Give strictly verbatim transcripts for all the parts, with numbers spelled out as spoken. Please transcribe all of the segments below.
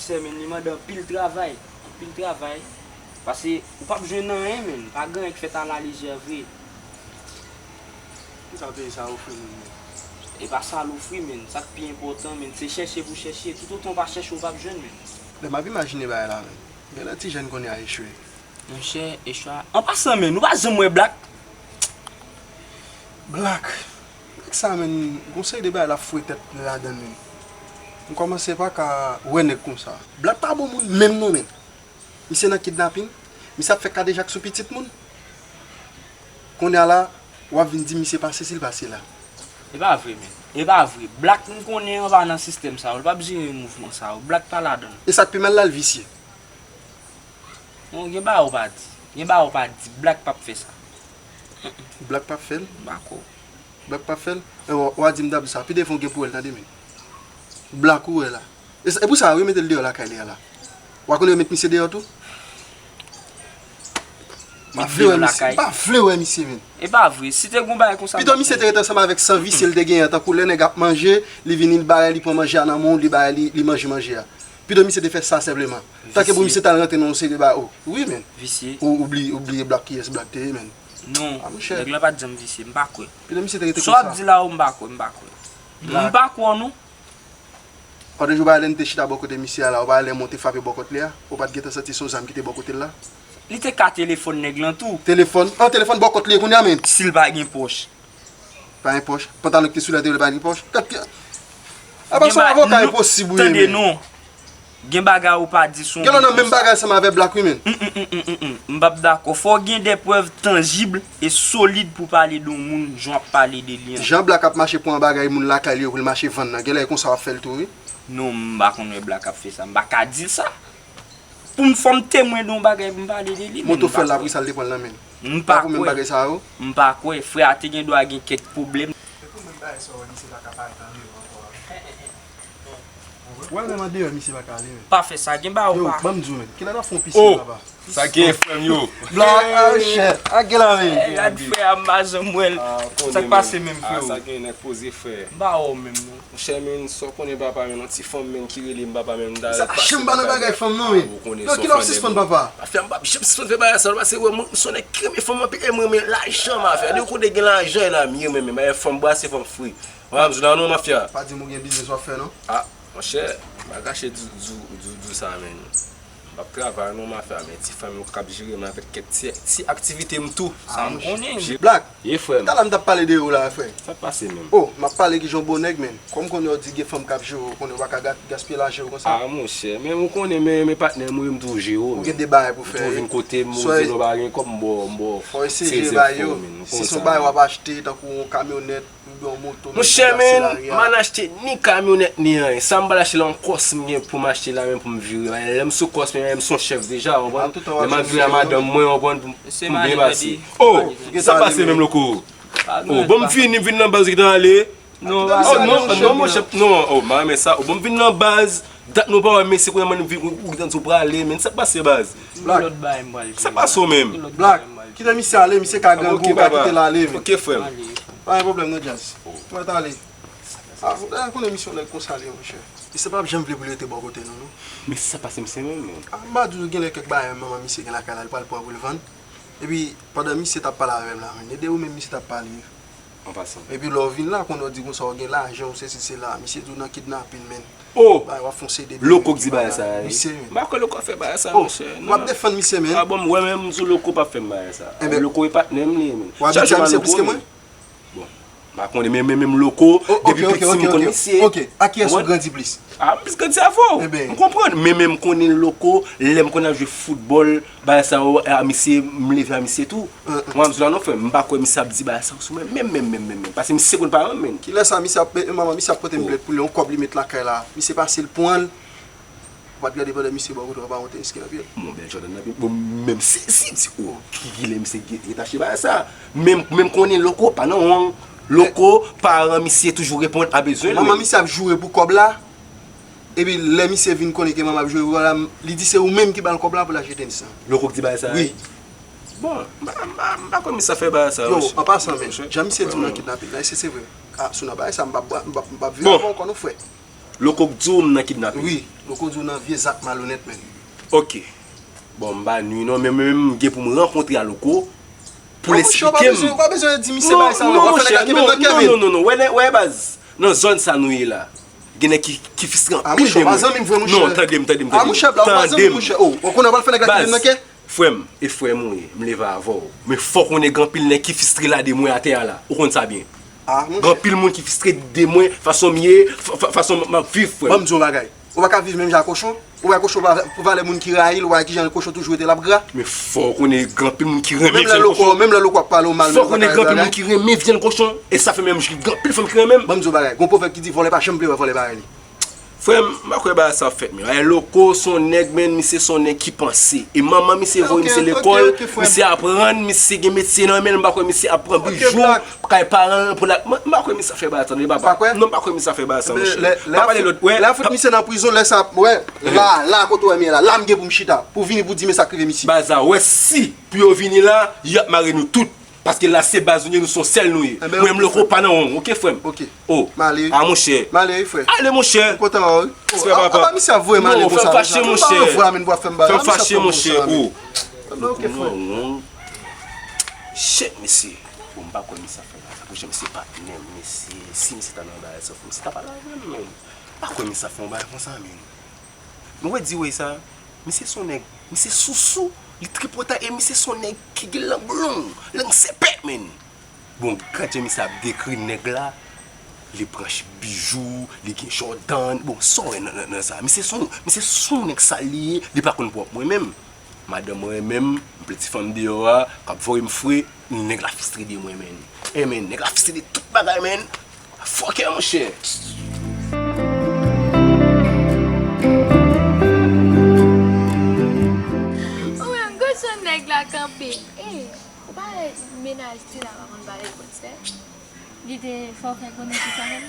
Sè, men li mande anpil travay, anpil travay. Paske ou p ap jwenn anyen, men pa gen anyen k fèt alalejè vre. Kisa peyi sa ofri moun menm? E pa sa l ofri, men sa k pi enpòtan, men se chèche pou chèche. Toutotan w pa chèche, ou p ap jwenn, men. Lè m ap imajine bagay la, men. Genlè ti jèn kounye a echwe. Monchè, echwa. An pasan, men, ou pa janm wè Black? Black. Nèg sa, men, gon seri de bagay l ap foure tèt ladan l, men. M kòmanse pa ka wè nèg konsa. Black pa bon moun menm non, men. Misye nan kidnapin. Misye ap fè kadejak sou pitit moun. Kounye a la, w ap vin di misye pa sesi, l pa sela. E pa vre, men. E pa vre. Black, m konnen an pa nan sistèm sa yo. L p ap jere mouvman sa yo. Black pa ladan l. E sa k pi mal la, l visye. Non, gen bagay ou pa di. Gen bagay ou pa di. Black p ap fè sa. Black p ap fè l? M pa kwè w. Black p ap fè l? Ebyen, w a di m t ap di sa. Pi devan w gen pou wè l, tande, men. Black ou wè la. E pou sa, yo mete l deyò lakay li a la. W a konnen yo met misye deyò tou? M pa vle wè misye, m pa vle wè misye, men. E pa vre, si te gon bagay konsa. Pito misye te rete ansanm avèk san visye l te genyen an, tankou lè nèg ap manje, li vini, li bay, li pran manje a nan men w, li bay, li, li manje manje a. Pito misye te fè sa senpleman. Tanke pou misye t al rantre nan yon seri de bagay. Oh, wi, men. Visye. Ou, ou bliye, ou bliye Black kiyès Black te ye, men. Non, nèg la pa t janm visye, m pa kwè. Pito misye te rete konsa. Sa w ap di la, ou m pa kwè, m pa kwè. M pa kwè w, non. Pandan jou bagay lè n te chita bò kote misye a la, ou pa wè lè mwen te frape bò kòt li a, ou pa t gentan santi se yon zam ki te bò kote l la? Li te ka telefòn nèg lan tou. Telefòn? An telefòn bò kòt li ye kounye a, men. Si l pa gen pòch. Pa gen pòch. Pantalon ki te sou li a te vle pa gen pòch. Gad ki. Apa se yon avoka enposib ou ye, men. Tande non. Gen bagay ou pa di sou yon moun konsa. Gen lè w nan menm bagay ansanm avè Black wi, men. Mm, mm, mm, mm, mm. M p ap dakò. Fò w gen de prèv tanjib e solid pou w pale de yon moun jan w ap pale de li an. Jan Black ap mache pran bagay moun lakay li yo pou l mache vann nan, gen lè e konsa w ap fè l tou wi. Non, m pa konn wè Black ap fè sa. M pa ka di l sa. Pou m fò m temwen de yon bagay pou m pale de li, men m pa kwè. Moto fè l la, poukisa l te pran l nan men l? M pa kwè. Pa pou menm bagay sa yo? M pa kwè. Frè a te gen dwa gen kèk pwoblèm. E pou menm bagay sa w wè misye pa ka parèt andevan ankò a? Wè menm andeyò misye pa ka ale menm. Pa fè sa, gen bagay ou pa. Yo, ban m di w menm, kilè n ap fè yon pisin laba? Sa gen frè m yo. Black, ah shit, a gen la menm. Gad frè a, m pa janm wè l. Sa k pase menm freo? Sa gen nèg poze frè. M pa wè w menm non. Monchè menn, sa w konnen papa menn, yon ti fanm menn ki rele m papa menn, m ta rele l pa janm nan bagay fanm non menn. Ou konnen sa w fè nèg. Kilè w sispann papa? Afè m p ap janm sispann fè bagay sa, paske wè mwen, m se yon nèg ki renmen fanm anpil e mwen renmen lajan m afè. Depi kote gen lajan e la m ye mwen menm, bagay fanm bwase, fanm fri. Wè m di w la non mafya. Pa di m ou gen biznis w ap fè non. Ah, monchè, m pa kache di w sa menn. M p ap travay non mafya, men ti fanm yo k ap jere m avèk kèk ti, ti aktivite m tou. Sa m konnen. Black, talè m t ap pale de ou la frè. Sa k pase menm? Oh, m ap pale kijan w bon nèg menn. Kòm konnen w di gen fanm k ap jere w, konnen w pa ka gaspiye lajan yo konsa. Ah monchè, menm ou konnen men, men patnè m wi, m toujou jere w. Ou gen de bagay pou fè. Ou toujou vin kote m, ou di lè w pa gen kòb m ba w, m ba w. Fò eseye jere bagay yo. Si se yon bagay w ap achte, tankou yon kamyonèt, Monchè men, m pa n achte ni kamyonèt ni anyen. Sa m pral achte la, yon kòs m gen pou m achte la menm pou m vire. Lè m sou kòs mwen, m se yon chèf deja, w konprann? Lè m ap vire a madanm mwen, w konprann, pou m byen pase. Oh, sa k pase menm loko? Oh, ban m vini, m vin nan baz ou gentan ale. Oh non, non monchè, non, oh, m pa renmen sa. Oh, ban m vin nan baz, dat nou pa wè mesye kounye a, m vin, ou gentan di w prale, men sa k pase baz? Sa k pase w menm? Black, kite misye ale, misye ka grangou, ou ka kite l ale men. Ok frè m. Pa gen pwoblèm non Djaz. Mwen t ale. Ah, ou konnen misye yon nèg konsa li ye monchè. Misye p ap janm vle pou l rete bò kote nou non. Men sa k pase misye menm menm? Ah, m pa di w gen lè kèk bagay manman misye gen lakay la, li pral pran pou l vann. Epi, pandan misye t ap pale avè m la menn, e de ou menm misye t ap pale. An pasan. Epi lè w vin la, konnen w di konsa w gen lajan, w sesi sela, misye di w nan kidnapin menn. Oh! Bagay w ap fè yon seri de bagay. Loko k di bagay sa a wi. Misye menm. M pa kwè loko ap fè bagay sa a monchè. Oh, w ap defann misye menn. Ah bon, m wè menm m di w loko p ap fè m bagay sa a. Enben. Loko e patnè m li ye menn. W abitye a misye plis ke mwen? Bon, m pa konnen men men menm loko, depi piti m konn misye. Ok, ok, ok, ok. A kiyès ou grandi plis? Ah, m plis grandi avè w. Enben. M konprann. Men men m konnen loko, lè m konn ap jwe foutbòl, bagay sa yo, a misye, m leve a misye tou. Mwen ap di w la non frè m, m pa kwè misye ap di bagay sa yo sou mwen menm, menm, menm, menm, menm. Paske misye konn paran m menm. Kilè sa misye ap, manman misye ap pote m plent pou li, yon kòb li met lakay la. Misye pase l pran l. Ou pa t gade pandan misye bò kote w pa monte eske nan pye l. Bon, bèl Jordan nan pye m. Bon, m menm sezi, m di, oh, ki, kilè misye gen, gen tache bagay sa. Menm, menm konnen loko, pa nan wrong. Loko, paran misye toujou reponn a bezwen l. Manman misye ap joure pou kòb la. Epi lè misye vin konnen ke manman ap joure pou kòb la, li di se ou menm ki ba l kòb la pou l achte tenis lan. Loko k di bagay sa a? Wi. Bon, m pa, m pa, m pa kwè misye ap fè bagay sa yo. Yo, an pasan menn, jan misye di w nan kidnapin la, èske se vre? Ah, si w nan bagay sa, m p ap, m p ap, m p ap viv avè w ankò non frè. Loko k di w m nan kidnape. Wi, Loko di w nan vye zak malonèt, menn. Ok. Bon, m pa nwi non, men mwen menm m gen pou m rankontre a Loko pou l eksplike m. Ou pa bezwen di misye bagay sa non, non, monchè, non, non, non, non, wè, wè baz, nan zòn sa nou ye la, gen nèg ki, ki fistre anpil de mwen. Non, tande m, tande m, tande m. Tande m. Baz, frè m, e frè m ou ye, m leve avè w. Men fòk konnen gen anpil nèg ki fistre la de mwen atè a la. Ou konn sa byen. Gen anpil moun ki fistre de mwen, fason m ye, fa-, fa-, fason m ap viv, frè m. Ban m di w yon bagay. Ou pa ka viv menm jan ak kochon. Ou wè kochon pa, pou valè moun ki rayi l, ou wè kijan kochon toujou rete l ap gra. Men fòk konnen gen anpil moun ki renmen vyann kochon. Menm lè Loko ap pale w mal, menm ou pa ka renmen vyann kochon. E sa fè menm gen anpil fanm ki renmen m. Ban m di w bagay. Gen yon pwovèb ki di vòlè pa janm vle wè vòlè bare li. Frè m, m pa kwè bagay sa ap fèt, men. Loko se yon nèg, men, misye se yon nèg ki panse. E manman misye voye misye lekòl, misye aprann, misye gen metye nan men l, m pa kwè misye ap pran bijou, kay paran l pou l al, m pa kwè misye ap fè bagay sa, non, papa. Non, m pa kwè misye ap fè bagay sa, monchè. Pa pale lòt, wè. Lè a fout misye nan prizon, lè sa, wè, la, la kote w wè m ye la, la m gen pou m chita, pou vini pou di men sa k rive misye. Baz la, wè si pou yo vini la, y ap mare nou tout. Paske la se baz nou ye, nou se yon sèl nou ye. Mwen menm Loko pa nan wonm, ok, frè m? Ok. Oh. M ale wi. A, monchè. M ale wi, frè. Ale, monchè. M kontan wè w wi. Respè, papa. Apa misye ap voye m ale konsa? Non, fè m fache, monchè. Fè m fache, monchè. Oh. Ok, frè. Shit, mesye. Bon, m pa kwè misye ap fè bagay sa. Monchè, misye patnè m, mesye. Si misye ta nan bagay sa, misye ta pale avè m, men. M pa kwè misye ap fè yon bagay konsa, men. Nou wè di wè sa, misye se yon nèg, misye sousou, li tripotan e misye se yon nèg ki gen lang long, lang sèpè, menn. Bon, gad jan misye ap dekri nèg la, li pran ch-, bijou, li gen Jordan, bon, sa w wè nan, nan, nan sa. Misye se yon, misye se yon nèg sal li ye, li pa konn pwòp mwen menm. Madanm mwen menm, m plen ti fanm deyò a, k ap voye m fre, nèg la fistre de mwen, menn. E, menn, nèg la fistre de tout bagay, menn. Fòkè, monchè. Ou menm, gad jan nèg la kanpe. Ey, ou pa wè mennaj Tina pa konn pale fransè? Li te fòkè konnen ki sa menm.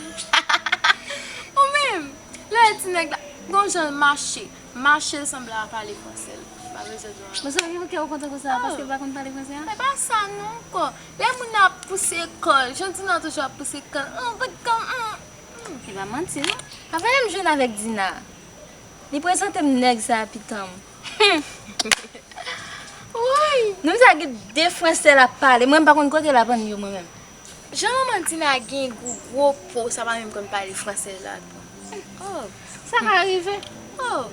Ou menm, lè ti nèg la, gon jan l mache. Mache l sanble a pale fransè l. Pa bezwen di w anyen. Mezanmi, ok, ou kontan konsa, paske l pa konn pale fransè a? Se pa sa non ankò. Lè moun nan ap pouse kò l, jan Dina toujou ap pouse kò l, an, bat kò l, an. Se pa manti non. Avan menm jwenn avèk Dina, li prezante m nèg sa a pitan m. Woy! Nonm sa gen de fransè l ap pale, mwen m pa konn kote l aprann yo mwen menm. Jan manman Dina gen gwo, gwo po, sa pa menm konn pale fransè ladan. Oh. Sa ka rive. Oh.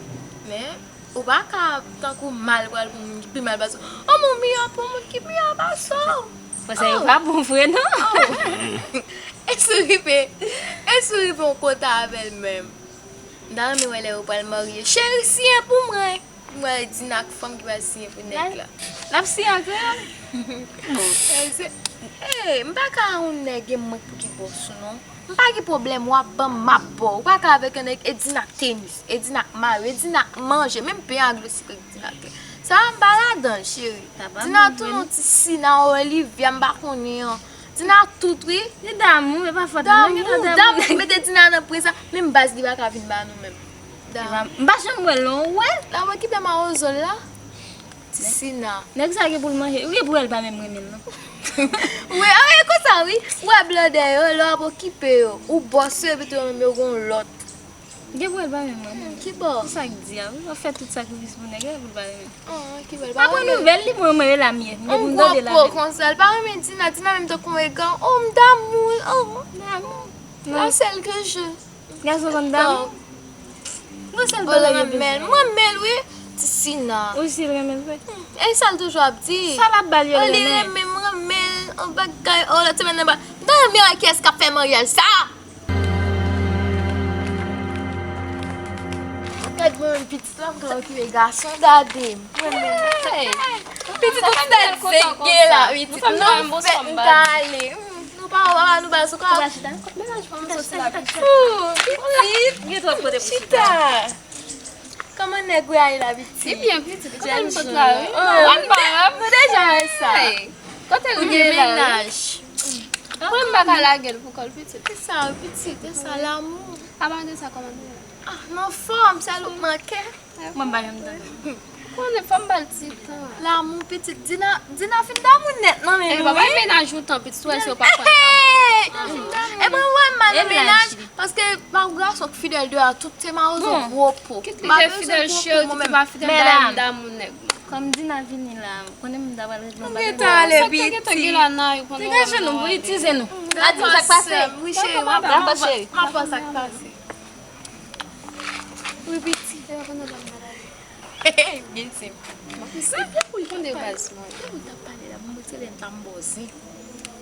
Men, ou pa ka tankou mal pral pou moun ki pi mal pase w. Yon moun miyò pou moun ki miyò pase w. Fransè yo pa bon vre, non. Oh. E si w rive, e si w rive yon kote avè l menm. M ta renmen wè lè yo pral marye. Cheri, siyen pou mwen. M wè Dina ak fanm ki pral siyen pou nèg la. L ap siyen antre a. Ey, m pa ka yon nèg e mwen pou ki bòs ou non. M pa gen pwoblèm, w ap ban m, m ap ba w. Ou pa ka avèk yon nèg e Dina ak tenis, e Dina ak mayo, e Dina ak manje, menm pen a glosik Dina ak pen. Sa a m pa ladan l, cheri. Dina tou non ti Sina, Olivia, m pa konnen an. Dina tout wi. Li damou, e pa fòt li non, gen tan damou. Damou ki mete Dina nan pwen sa, menm baz li pa ka vin ba nou menm. M pa janm wè l non, ou wè l? L ap okipe mawozo l la. Ti Sina. Nèg sa gen pou l manje, ou gen pou wè l pa menm renmen l non. Wi, a, e konsa wi. Ou wè blòdè yo, lè w ap okipe yo, ou bòs yo, epi tou yo menm yo gon lòt. Gen pou wè l pa menm renmen l. Ki bò? Pou sa k di a wi, w ap fè tout sakrifis pou nèg la, pou l pa renmen l. Oh, ki bò l pa renmen l. Pa pran nouvèl li, mwen, mwen, e la m ye. M gen pou m tande l avè l. Yon gwo po konsa, l pa renmen Dina, Dina menm tankou yon egal. Oh, m damou l, oh. Damou. La celle que je Gason konn damou. Bon, sèl bagay yo bezwen. Mwen renmen l wi, ti Sina. Ou si l renmen l vre? E sa l toujou ap di. Sa l ap ba l yo l renmen. Oh, li renmen m, renmen l, yon bagay. Oh, lòt semèn nan ba. M ta renmen wè kiyès k ap fè maryaj sa. Gad mwen menm pitit la, m ka okipe gason, gade m. Mwen menm. Pitit ou fè zege la, pitit. Non, m fè, m ka ale. Nou pa wè papa nou ba sou ka. Ou pa chita? Kot mennaj fanm soti la pitit? Ooh, pitit. Gen twòp kote pou chita. Chita. Kòman nèg ou ye ale la pitit? Li byen pitit, jèn jan. Oh, nou deja wè sa. Kote ou gen mennaj? Mwen m pa ka lage l pou kò l pitit. Se sa, pitit, se sa, lanmou. Apa de sa kòman nou ye? Ah, m anfòm, sèl ou k manke. Mwen m pa janm tande. Konnen fò m ba l ti tan. Lanmou pitit, Dina, Dina fin damou nèt nan men nou, wi. Epa, bay mennaj ou tan, pitit, ou wè si yo pa pran lanmou. Epa, ou wè m pa nan mennaj, paske pa gason k fidèl de a, tout se mawozo gwo po. Kit li te fidèl, cheri, tout li pa fidèl, dayè m damou nèg mwen. Kòm Dina vini la, konnen m ta pral regle yon bagay. Gentan ale piti. Degaje nou, pou itize nou. Adi m sa k pase. Wi, cheri, m ap pran sa k pase. Wi, piti. Byen senp. Sa pou l konnen baz mwen. Ou t ap pale la, mwen se lè m ta m bòzen.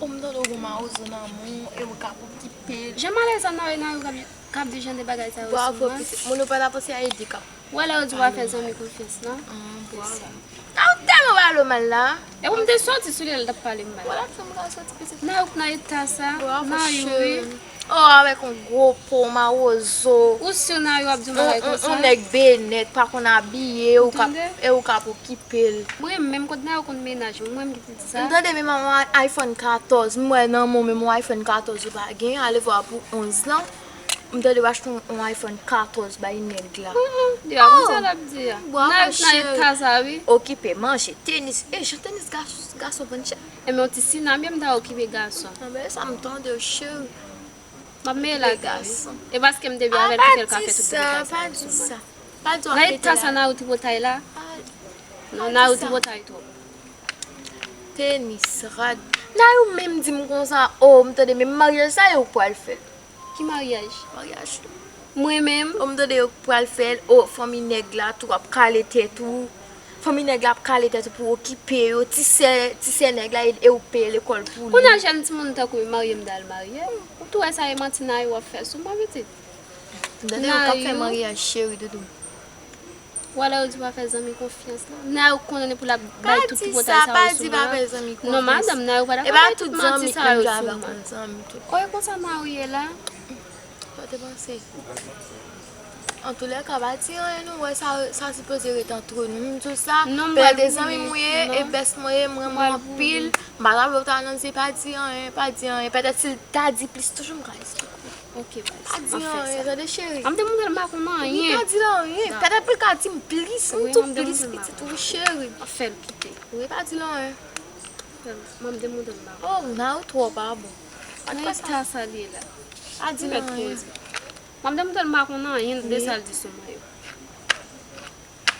Ou m tande w gon mawozo nan men w, e ou k ap okipe l. Jan malèz la nan, nan yo k ap, k ap di jan de bagay sa yo souvan. Bravo, pitit. Moun ou pa ta panse a ede k ap. Ou wè lè yo di w pa fè zanmi konfyans lan? Se sa. A, ou tèlman pale w mal la. E pou m te soti sou li lè l t ap pale m mal. Wala, fè m ka soti pitit. Nan yo k nan eta sa, nan yo wi. Oh, avèk yon gwo po mawozo. Ou si nan yo ap di yon bagay konsa? Yon nèg benèt, pa konn abiye, ou ka, e ou ka okipe l. Mwen menm kot nan yo konn mennaj mwen, mwen menm ki te di sa. M tande menm yon iPhone katòz, m wè nan men w menm yon iPhone katòz ou pa gen, alevwa pou onz lan. M tande w achte yon, yon iPhone katòz bay nèg la. Li pa konn sa l ap di a. Nan yo k nan eta sa wi. Okipe, manje, tenis, e jan tenis gason vann chè. Enben yon ti sinam, byen m ta okipe gason. Anben sa m tande w cheri. M ap mele la gason. E paske m te byen avè l ki fè l ka fè tout bagay sa yo sou mwen. Pa di sa, pa di sa. Pa di w ap mete la. Nan eta sa nan wout tripotay la. Non, nan wout tripotay twòp. Tenis, rad. Nan yo menm di m konsa, oh, m tande menm maryaj sa yo pral fè. Ki maryaj? Maryaj. Mwen menm? O, m tande yo pral fè l, o, fanmi nèg la tou ap kale tèt ou. Fanmi nèg la ap kale tèt ou pou okipe yo. Ti sè, ti sè nèg la, e, e ou peye lekòl pou li. Kounye a jèn timoun tankou m marye m t al marye. Ou tou wè sa e manti nan yo ap fè sou mwen pitit. M tande yo k ap fè maryaj cheri doudou. Wala yo di pa fè zanmi konfyans la. Nan yo konnen pou l ap bay tout tripotay sa yo sou mwen. Non, madanm, nan yo pa ta ka bay tout manti sa yo sou mwen. O, e konsa nan yo ye la? Sa w te panse? Antoulèka, pa di anyen non, wè sa, sa sipoze ret antre nou. M di w sa, pèlè de zanmi m ou ye, e bès mwen ye, m renmen w anpil. M pa ta vle w ta nan di, pa di anyen, pa di anyen. Petèt si l ta di plis toujou, m ka esplike w. Ok, baz. Pa di anyen, tande cheri. An m te montre l m pa konn anyen. Wi, pa di l anyen. Petèt pou l ka di m plis, m tou plis pitit, wi, cheri. Fè l kite. Wi, pa di l anyen. Fè l. Mwen, m te montre l m pa konn. Oh, nan ou twò pa bon. Nan eta sa li ye la. Pa di l anyen. Mwen, m te montre l m pa konn anyen de sa l di sou mwen yo.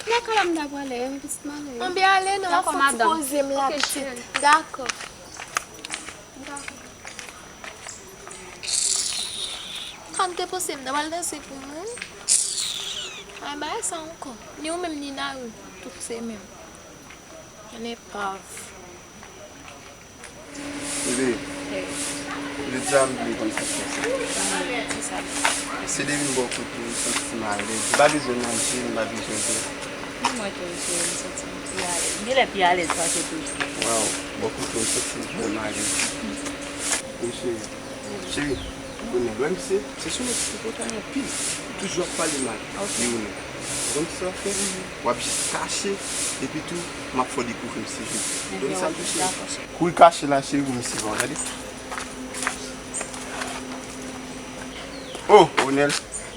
Nan kay la m ta prale, m pitit m ale. Anben ale non, m ap fè yon ti poze m la pitit. Dakò. Dakò. Kan m te panse m ta pral danse pou mwen. Ay, bagay sa ankò. Ni ou menm ni Nari, tout se menm. Yon epav. Bebe, jodi a m vle konn sa k pase. Se depi m bò kote w, m santi m alèz. M pa bezwen manje, m pa bezwen bwè. Menm mwen tou, cheri, m santi m pi alèz. M genlè pi alèz pase toujou. Waw, bò kote w, m santi m vrèman alèz. Wi, cheri. Cheri, ou konnen, lè misye, se sou mwen ki te kontan anpil. Ou toujou ap pale mal. Li ou menm. Ou konn sa w fè? W ap jis kache, epi tou, m ap fè w dekouvri misye jodi. Donn sa l touche. Kouri kache la, cheri, pou misye pa w, tande. Oh, Ronel.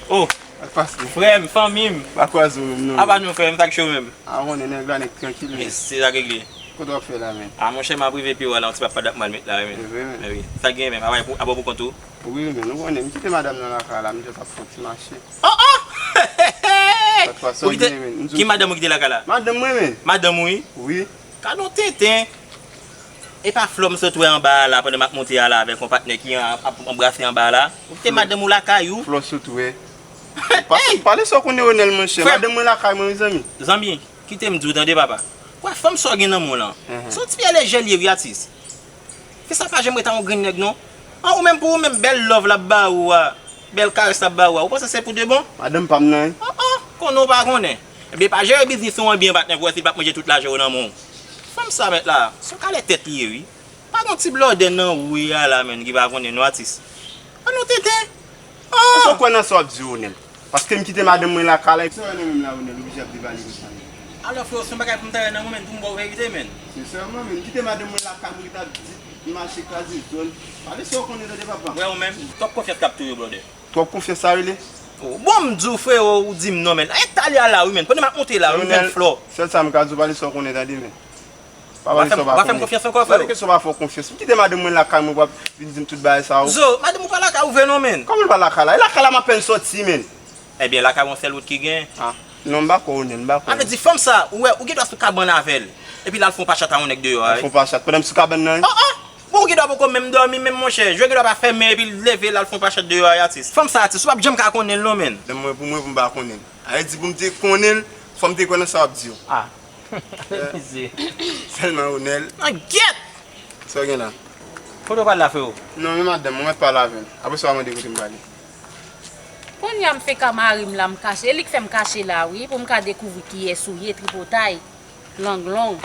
Oh, sa k pase? Frè m, fanmi m. Pa kwaze w menm non. Apa nou, frè m, sa k cho menm? A, ou konnen nèg la, nèg trankil, men. Mesye, sa k regle? Kote w ap fè la, men? A, monchè, m ap rive pi wo la, yon ti papa dat mwen met la, wi, men. E vre, men. Men wi. Sa k gen, men? Apa pou, apa pou kont ou? Wi, men, ou konnen, m kite madanm nan lakay la, m jis ap fè yon ti mache. Oh, oh! Ou kite, ki madanm ou kite lakay la? Madanm mwen, men. Madanm ou, wi? Wi. Gad on tenten. E pa Flò m sot wè anba a la, pandan m ap monte a la, avèk yon patnè ki an, ap anbrase anba a la. Ou kite madanm ou lakay ou? Flò sot wè. Pale, pale sa w konnen, Ronel, monchè. Madanm mwen lakay mwen, wi, zanmi. Zanmi, kite m di w, tande, papa. Wè, fanm sa w gen nan men w lan. Se yon ti pye lejè l ye, wi, atis. Fi sa pa janm ret a yon grenn nèg, non. An, ou menm pou ou menm, bèl love l ap ba ou a, bèl karès l ap ba ou a, ou panse se pou de bon? Madanm pa m nan, wi. Oh, oh, konnen w pa konnen. Ebyen, pa jere biznis ou an byen, patnè, pou wè si l p ap manje tout lajan w nan men w. Fanm sa mèt la, se yon kalè tèt li ye, wi. Pa gon ti blòdè nan wi a la, menn, ki pa konnen non, atis. An nou tenten. Èske w kwè nan sa w ap di, Ronel? Paske m kite madanm mwen lakay la, sa w wè nan men m la, Ronel, ou blije ap devale konsa, menn. Alò, frè, se yon bagay pou m ta wè nan mwen, menn, pou m ba w verite, menn. Sensèman, menn, m kite madanm mwen lakay mwen, ki t ap di m mache kraze zòn. Pale sa w konnen, tande, papa. Wè, ou menm, twòp konfyans k ap touye w, blòdè. Twòp konfyans sa rele? Oh, bon, m di w, frewo, ou di m non, men. E talè a la, wi, men. Konnen m ap monte la, wi, m jwenn flò. Sèl sa m ka di w, pale sa w konnen, tande, men. Pa pale sa w pa konnen. Ou pa fè m konfyans ankò, frewo? Gade ke sa w pa fè w konfyans. M kite madanm mwen lakay mwen, w ap vin di m tout bagay sa yo. Zo, madanm ou pa lakay ou vre non, men. Kòman l pa lakay la? E lakay la m apèn sòti, men. Ebyen, lakay ou yon sèl wout ki gen. Ah, non, m pa kwè w, Onèl, m pa kwè w. Sa vle di, fanm sa, ou wè, ou gen dwa sou kabann avè l. Epi l al fè yon pachat a yon nèg deyò a, wi. Al fè yon pachat pandan m sou kabann nan, wi. Oh, oh! Bon, ou gen dwa poko menm dòmi, menm, monchè. Je gen dwa pa fèmen, epi l leve, l al fè yon pachat deyò a, atis. Fanm sa, atis, ou p ap janm ka konnen l, non, men. Nan mwen, pou mwen, pou m pa konnen l. A vle di, pou m te konnen l, fò m te kwè nan sa w ap di yo. Ah. Mesye. Sèlman, Onèl. Ah, gyèt! Sa w gen la? Kote w pral la, frewo? Non, men madanm, mwen mèt pale avè l. Apre sa, w a mande kote m prale. Kounye a m fenk a mari m la, m kache. E li k fè m kache la, wi, pou m ka dekouvri kiyès ou ye, tripotay, lang long.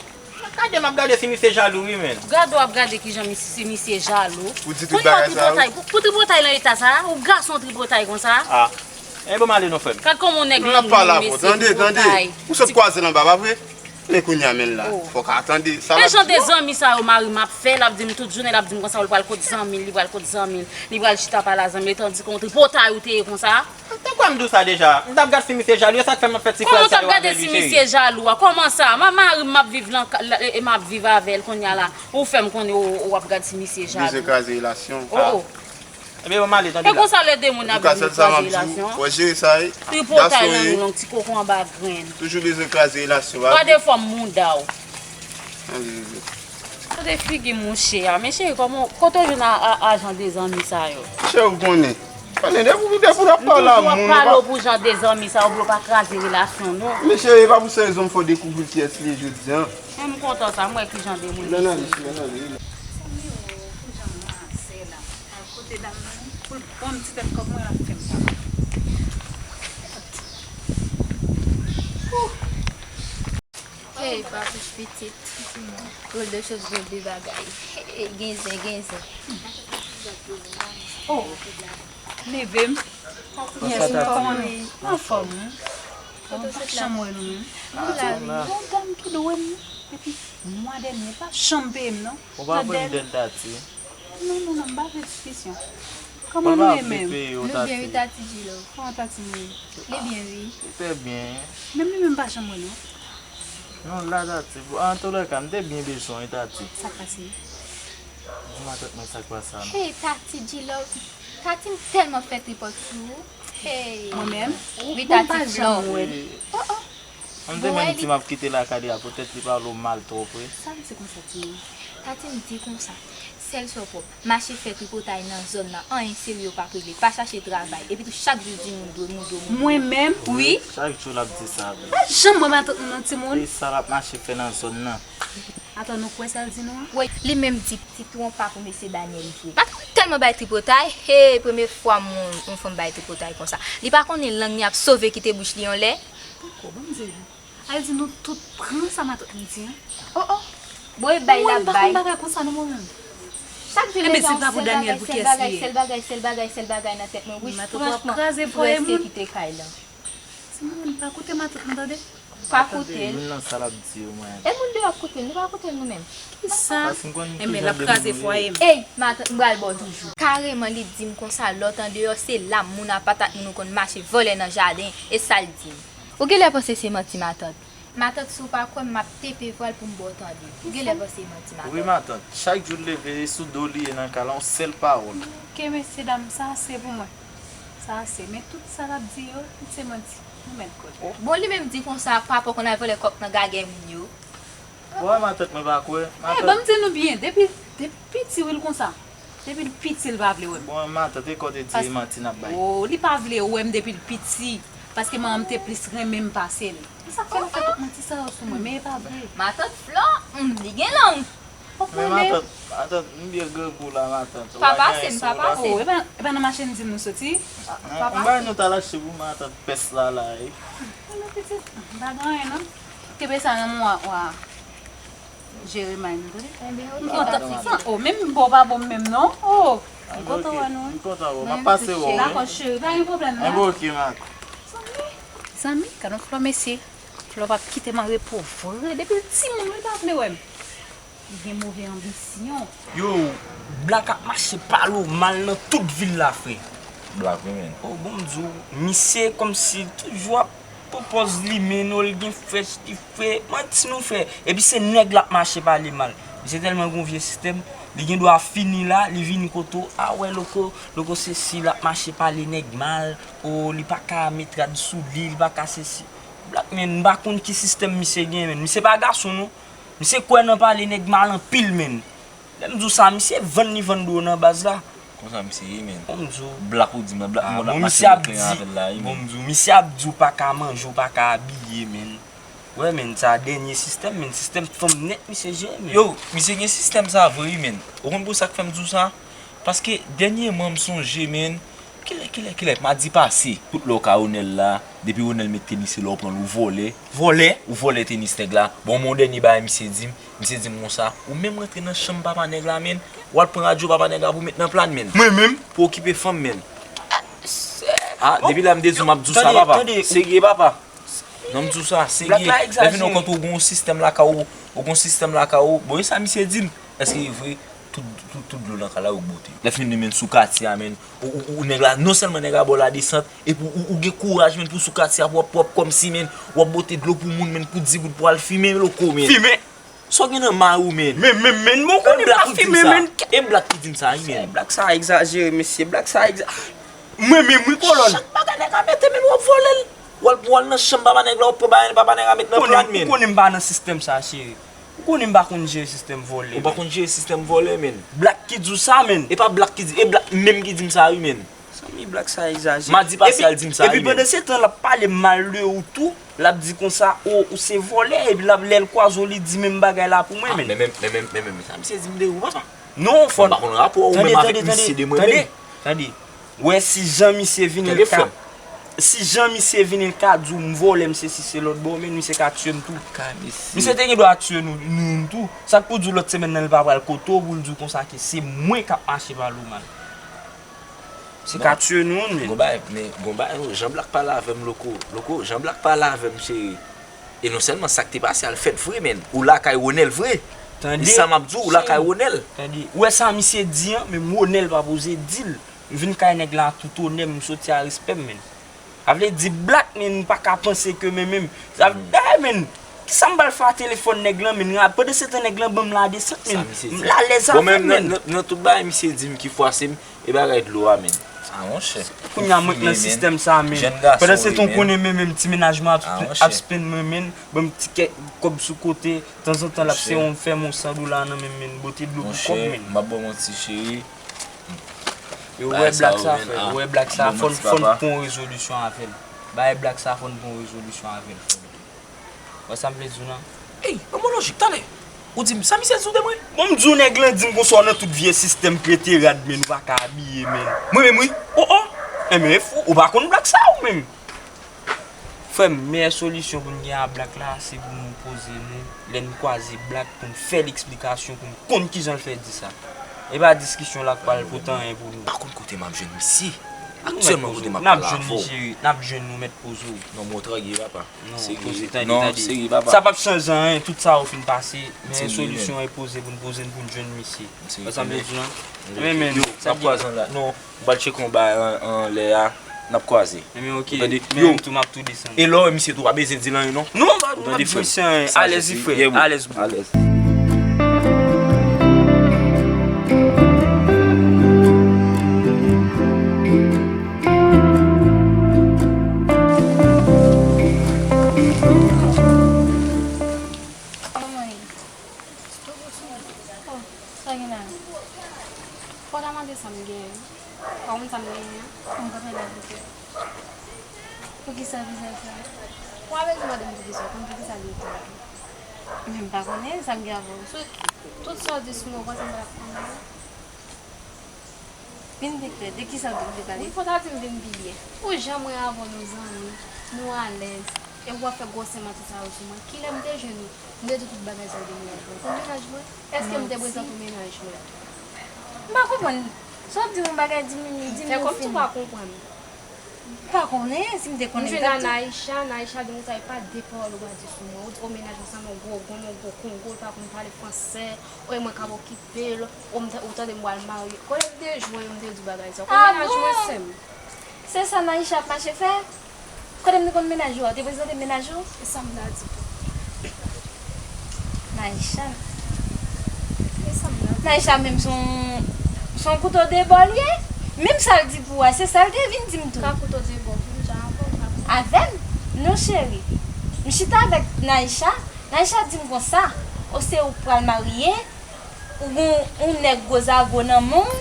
Gade, m ap gade si misye jalou, wi, men. Gade w ap gade kijan mis-, si misye jalou. Ou di tout bagay sa yo? Kounye a w tripotay, pou, pou tripotay nan eta sa, ou gason tripotay konsa. Ah. E bon, m ale non, frè m. Gad kòman yon nèg lang long, mesye, tripotay. Ou sot kwaze l anba, pa vre? Men kounye a, men l la. Oh. Fòk a tande sa l ap di yo. E jan de zanmi sa yo mari m ap fè, l ap di m tout jounen, l ap di m konsa, ou l pral kot zanmi l, li pral kot zanmi l, li pral chita pale a zanmi l, tandis ke yon tripotay ou te ye konsa. Te kwè m di w sa deja. M t ap gad si misye jalou, e sa k fè m ap fè ti fraz sa yo avè li, cheri. Kòman w t ap gade si misye jalou a? Kòman sa? Ma-, mari m, m ap viv lan, la, e, e m ap viv avè l kounye a la. Ou fè m konnen ou, ou ap gad si misye jalou. Bezwen kraze relasyon. Oh, oh. Ebyen, bon, m ale, tande la. E konsa lè de moun ap viv kraze relasyon. Fò jere sa, wi. Tripotay lang long, ti koko anba grenn. Toujou bezwen kraze relasyon. Gade fòm mouda w. Gade figi mouche a. Men cheri, kòman, kote w jwenn a, a, a jan de zanmi sa yo? Cheri, ou konnen. Konnen, depi, depi w ap pale a moun, ou pa pale pou jan de zanmi sa yo, pou yo pa kraze relasyon nou. Men cheri, e pa pou sa rezon m fè w dekouvri l kiyès li ye jodi a. Men m kontan sa, m wè ki jan de moun li ye. Ann ale, cheri, ann ale. Zanmi, oh, pou jan manzè la. Al kote dam nan, pou l ban m ti tèt kòb mwen, l ap fè m pale. Hey, papouch pitit. Drôle de chose, drôle de bagay. Hey, gen zen, gen zen. Oh, leve m. Yes, mwen kòman nou? Anfòm, wi. Bon, m pa janm wè nou menm. Ou la, wi. Yon dam ki dwe m. Epi, mwa dènye, pa janm peye m, non. Ou pa vle m dèl, Tati? Non, non, non, m pa vle diskisyon. Kòman nou ye menm? Nou byen, wi, Tati Djilo. Kòman Tati nou ye? Li byen, wi. Li trè byen. Menm li menm pa janm wè nou. Non, la, Tati. Antoulèka, m te byen bezwen w, wi, Tati. Sa k pase? Di matant mwen sa k pase a, non. Hey, Tati Djilo. Tati, m tèlman fè tripòt sou ou. Hey. Mwen menm? Wi, Tati Flò. Oh, oh. M te menm di m ap kite lakay li a poutèt li pale w mal twòp, wi. Sa m di konsa, timoun? Tati m di konsa, sèl sa w pwòp, mache fè tripotay nan zòn nan, anyen serye w p ap regle, pa chache travay, epi tou chak jou di moun dwe, moun dwe, moun dwe. Mwen menm? Wi. Chak jou l ap di sa, wi. Pa janm wè matant nou nan, timoun. E sa l ap mache fè nan zòn nan? Atann, ou kwè sa l di nou an? Wi, li menm di pitit ou an pa pou mesye Daniel vre. Matant mwen tèlman bay tripotay, hey, premye fwa m wè yon fanm bay tripotay konsa. Li pa konnen lang li ap sove kite bouch li yon lè. Poko, ban m di li. Al di nou tout pran sa matant mwen di an. Oh, oh. Bon, e bay l ap bay. Mwen m pa konn bagay konsa non mwen menm. Chak jou l ap di yon sèl bagay, sèl bagay, sèl bagay, sèl bagay, sèl bagay nan tèt mwen. Wi, franchman, m prèske kite kay la. Timoun, pa koute matant mwen tande. Pa koute l. Moun nan sa l ap di yo, mwen. E moun deyò ap koute l, nou pa koute l nou menm. Kisa? Paske m konn ki jan de moun li ye. Ey, matant, m pral ba w toujou. Kareman, li di m konsa, lòt andeyò, se la moun a patat moun ou konn mache vòlè nan jaden, e sa l di m. Ou genlè panse se manti, matant. Matant, si w pa kwè m, m ap tepe vwa l pou m ba w tande. Ou genlè panse manti, matant. Wi, matant. Chak jou l leve, e sou do li ye nan kay la, yon sèl pawòl. Ok, mesye dam, sa ase pou mwen. Sa ase. Men tout sa l ap di yo, tout se manti. Nou mèt kote. Bon, li menm di konsa, papa w konn al vòlè kòk nan gagè moun yo. Bon, matant, mwen pa kwè. Eh, ban m di nou byen, depi, depi piti, wi, l konsa. Depi l piti, l pa vle wè m. Bon, matant, e kò te di e manti n ap bay. Oh, li pa vle wè m depi l piti. Paske manman m te plis renmen m pase l. E sa k fè l ap fè tout manti sa yo sou mwen, men e pa vre. Matant Flò, hmm, li gen lang. Fòk mwen leve. Men matant, matant, m byen grangou la, matant. Pa pase m, pa pase m. Oh, e pa, e pa nan mache n di m nou soti? Pa pase. Yon bagay nou t al achte pou matant pès la la, wi. Ala pitit, m pa gen anyen non. Kenbe sa nan men w, w a jere may nou, tande. M kontan. Sa, oh, menm m ba w pa bon menm non. Oh, m kontan wè nou. M kontan wè w. M ap pase wè w, wi. Dakò, cheri, pa gen pwoblèm non. Enben, ok, matant. Zanmi, zanmi, gad yon flò mesye. Flò p ap kite m an repo vre. Depi l timoun, wi, l pa vle wè m. Li gen move anbisyon. Yo, Black ap mache pale w mal nan tout vil la, frè. Black wi men. Oh, bon, m di w, misye kòmsi toujou ap pran pòz li, men non, li gen frèch, li fre. Manti nou fè. Epi se nèg l ap mache pale mal. Misye tèlman gon vye sistèm, li gen dwa fini la, li vini kote w, a wè loko, loko sesi, l ap mache pale nèg mal, o, li pa ka met rad sou li, li pa ka sesi. Black men, m pa konn ki sistèm misye gen, men. Misye pa gason, non. Misye kwè nan pale nèg mal anpil, men. Lè m di w sa, misye vann li vann dlo nan baz la. Konsa misye ye, men. Bon, m di w. Black ou di m nan, Black m konn ap mache nan klen avè l la, wi, men. Bon, m di w, misye ap di w pa ka manje, w pa ka abiye, men. Wè, men, sa dènye sistèm, men. Sistèm fanm nèt misye jere, men. Yo, misye gen sistèm sa vre, wi, men. Ou konn pou sa k fè m di w sa? Paske dènyèman m sonje, men, kilè, kilè, kilè, madi pase, tout lè w ka Ronel la, depi Ronel met tenis se lè w pran l, ou vòlè. Vòlè? Ou vòlè tenis nèg la. Bon, men yon dènye bagay misye di m, misye di m konsa, ou menm rantre nan chanm papa nèg la, men, w al pran radyo papa nèg la pou w met nan pla n, men. Mwen menm? Pou okipe fanm, men. Ah, depi la m te di w m ap di w sa, papa. Serye, papa. Non, m di w sa, serye. Lè vin yon kont ou gon sistèm lakay ou, ou gon sistèm lakay ou. Bon, e sa misye di m? Èske e vre? Tout, tout, tout dlo nan kay la yo bote. Lè fini men sou katye a, men. Ou, ou, ou nèg la, non sèlman nèg la ba w ladesant, epi ou, ou gen kouraj, men, pou sou katye a, pou w ap, pou w ap kòmsi, men, w ap bote dlo pou moun, men, pou di goud pou al fimen, loko, men. Fimen? Sa w gen nan may ou, men? Men, men, men, men, ou konnen m pa fimen, men. E Black ki di m sa, wi, men. Black sa egzajere, mesye, Black sa egza... Mwen menm, wi, kolòn. Chak bagay nèg la mete, men, w ap vòlè l. W al, w al nan chanm papa nèg la, w ap pran bagay papa nèg la met nan pla n, men. Ou konnen m pa nan sistèm sa, cheri. Ou konnen m pa konn jere sistèm vòlè. Ou pa konn jere sistèm vòlè, men. Black ki di w sa, men. E pa Black ki di, e Black menm ki di m sa, wi, men. Zanmi, Black sa egzajere. Madi pase a l di m sa, wi, men. Epi pandan se tan, l ap pale mal de ou tou. L ap di konsa, o, ou se vòlè, epi l ap, lè l kwaze w, li di menm bagay la pou mwen, men. Men, men, men, men, men, men, sa misye di m de ou, papa. Non, fò n. Mwen pa konn rapò ou menm avèk misye de mwen menm. Tande, tande. Wè, si jan misye vini, l ka, si jan misye vini, l ka di w m vòlè, m sesi se lòt bò, men misye ka tiye m tou. Misye te gen dwa tiye nou, nou youn tou. Sa k pou di w lòt semèn nan, l pa pral kote w pou l di w konsa ke se mwen k ap mache pale w mal. Se ka tiye nou, men. Gon bagay, men, gon bagay, jan Black pale avè m, loko, loko, jan Black pale avè m, cheri. E non sèlman sa k te pase a, l fèt vre, men. Ou lakay Ronel vre. Tande. E sa m ap di w, ou lakay Ronel. Tande. Ou wè sa misye di an, menm Ronel pa poze di l. M vin kay nèg la tout onè, m soti a respè m, men. Sa vle di Black, men, m pa ka panse ke men, men. Sa, dayè, men, kisa m pral fè a telefòn nèg lan, men? Pandan se tan, nèg lan ban m ladesant, men. M lalèz avè l, men. Nan tout bagay misye di m ki fwase m, e bagay dlo a, men. Ah, monchè. Kounye a mwen k nan sistèm sa, men. Pandan se tan, ou konnen, men, men, ti mennaj mwen ap, ap spend mwen, men. Ban m ti kèk kòb sou kote. Tanzantan, l ap se yon, fè m yon san dola nan men m, men. Bote dlo pou kòb, men. M ap ba w manti, cheri. Yo, ou wè Black sa, frè. Ou wè Black sa, fò n, fò n pran yon rezolisyon avè l. Bagay Black sa, fò n pran yon rezolisyon avè l, frè. Wè sa m vle di w nan? Ey, ban m yon lojik, talè. Ou di m, sa misye di w de mwen? Bon, m di w nèg lan di m konsa w nan tout vye sistèm k rete rad, men, ou pa ka abiye, men. Mwen menm, wi. O, o. Enben, fou, ou pa konn Black sa, ou menm? Frè m, meyè solisyon pou n gen a Black la, se pou nou poze nou, lè n kwaze Black, pou n fè l eksplikasyon, pou n konn kijan l fè di sa. E pa diskisyon la k pral pote anyen pou nou. M pa konn kote m ap jwenn misye. Aktyèlman, kote m ap pale avè w. N ap jwenn li, cheri. N ap jwenn nou, mèt poze w. Non, mwen trage, papa. Non, poze, tande, tande. Sa p ap chanje anyen, tout sa yo fin pase. Meyè solisyon e poze pou n poze n, pou n jwenn misye. Wè sa m vle di w lan? Men, men, yo, n ap kwaze la. Non. M pral tcheke yon bagay an, anlè a, n ap kwaze. Ebyen, oke. Ou tande? Yo, men tou, m ap tou desann. E lè w wè misye tou, pa bezwen di l anyen, non. Non, m pa, m pa bezwen di anyen. Alèz wi, frè. Alèz, bro. Alèz. Sa gen la? Fò w ta mande sa m gen. Ou pa konn sa m genyen an? Ou m kanpe la pou kè. Poukisa vizaj sa? Ou pa bezwen mande m poukisa, ou konn poukisa li ye tou. Men m pa konnen sa m gen avè w. Sou tout sa w di sou mwen, ou panse m pa t ap konnen? Vin pi klè, de kisa w te vle pale? Wi, fò w ta di m vin pi byen. Pou jan mwen avè w nou zanmi, nou alèz, epi w ap fè gwosè manti sa yo sou mwen. Kilè m te jwenn ou? M te di w tout bagay sa yo de mennaj mwen. Ou mennaj mwen? Èske m te prezante w mennaj mwen? M pa konprann. Sa w ap di m yon bagay, di m, di m yon fim. Fè kòmsi w pa konprann. M pa konnen, si m te konnen, m t ap di w. M jwenn a Naïcha, Naïcha di m konsa, e pa de pawòl ou pa di sou mwen. Ou di, o, mennaj mwen sanble yon gwo gonm, yon gwo kongo, li pa konn pale fransè, o, e mwen k ap okipe l, o, m ta-, ou tande m pral marye. Kote m te jwenn ou, m te di w bagay sa? Ou konn mennaj mwen, sè m? Se sa Naïcha ap mache fè? Kote m te konn mennaj ou a? Ou te prezante m mennaj ou? E sa m ta di tou. Naïcha. E sa m ta di. Naïcha menm se yon, se yon kouto de bò li ye. Menm sa l di pou ou a, se sa l te vin di m tou. Ka kouto de bò, m jan avè w, ka kouto. Avè m? Non, cheri. M chita avèk Naïcha. Naïcha di m konsa, o se ou k pral marye, ou gon yon nèg gwo zago nan men w.